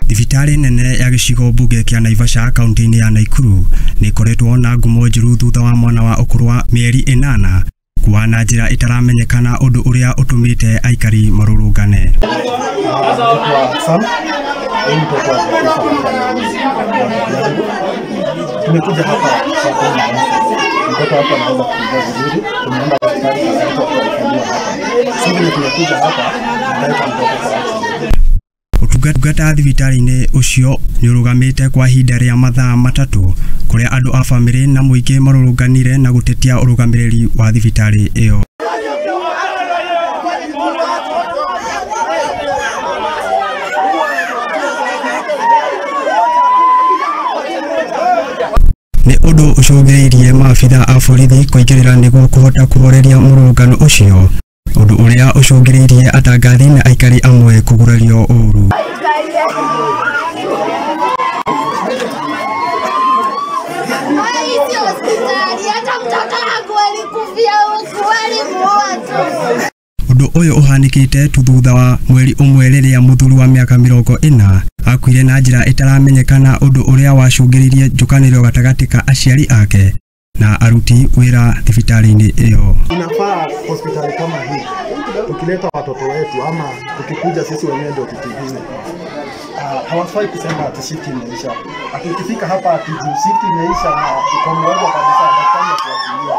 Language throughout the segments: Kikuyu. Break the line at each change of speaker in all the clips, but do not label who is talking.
Thibitarĩ nene ya gĩcigo mbunge kĩa Naivasha kaunti-inĩ ya Nakuru nĩ ĩkoretwo na ngumo njũru thutha wa mwana wa ũkũrũ wa mĩeri 8 kuwa na njĩra ĩtaramenyekana, ũndũ ũrĩa ũtũmĩte aikari marũrũngane.
Tumekuja hapa mtoto hapa anaweza kupumua vizuri, tumeenda hospitali hapa. Sisi tumekuja hapa kuleta mtoto kwa
Ũtungata thibitarĩ-inĩ ũcio nĩ ũrũgamĩte kwa ihinda rĩa mathaa 3 kũrĩa andũ a bamĩrĩ na mũingĩ marũrũnganire na gũtetia ũrũgamĩrĩri wa thibitarĩ ĩyo. Nĩ ũndũ ũcũngĩrĩirie maabitha a borithi kũingĩrĩra nĩguo kũhota kũhoreria mũrũrũngano ũcio, ũndũ ũrĩa ũcũngĩrĩirie atangathi na aikari amwe kũgurario ũru. Ũndũ ũyũ ũhanĩkĩte tu thutha wa mweri ũmwe rĩrĩa mũthuri wa mĩaka 40 akuire na njĩra ĩtaramenyekana, ũndũ ũrĩa wacũngĩrĩirie njũkanĩrĩro gatagatĩ ka aciari ake na aruti wĩra thibitarĩ-inĩ ĩyo.
Inafaa hospitali kama hii tukileta watoto wetu ama tukikuja sisi wenyewe ndio tutibiwe. Hawafai kusema ati shift imeisha. Ati ukifika hapa ati shift imeisha na uko mgonjwa kabisa, daktari atakuachilia.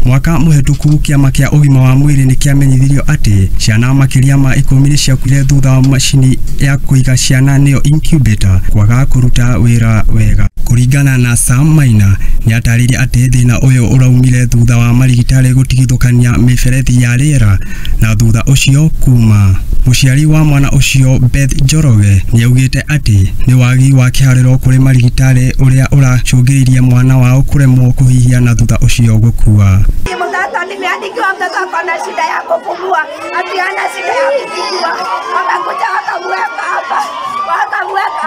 Mwaka mũhetũku kĩama kĩa ũgima wa mwĩrĩ nĩ kĩamenyithirio atĩ ciana makĩria ma 10 nĩ ciakuire thutha wa macini ya kũiga ciana nĩyo incubator kwaga kũruta wĩra wega. Kũringana na Sam Maina, nĩatarĩirie atĩ thĩna ũyũ ũraumire thutha wa marigitari gũtigithũkania mĩberethi ya rĩera na thutha ũcio kuma. Mũciari wa mwana ũcio Beth Njoroge nĩaugĩte atĩ nĩ wagi wa kĩharĩro kũrĩ marigitari ũrĩa ũracũngĩrĩirie mwana wao kũremwo kũhihia na thutha ũcio gũkua.
Mtoto nimeandikiwa, mtoto ako na shida ya kupumua, ati ana shida ya kupumua, wakakuja wakamweka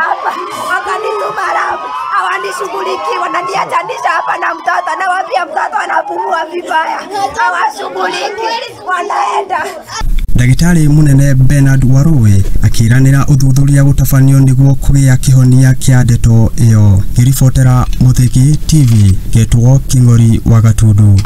hapa, wakanituma lab, hawanishughulikii, wananiachanisha hapa na mtoto, nawaambia mtoto anapumua vibaya, hawashughuliki, wanaenda.
Ndagĩtarĩ mũnene Bernard Warũĩ akĩranĩra ũthuthuria gũtabanio nĩguo kũgĩa kĩhonia kĩa ndeto ĩyo. Ngĩribotera Mũthĩgi TV, ngetwo Kĩng'ori wa Gatundu.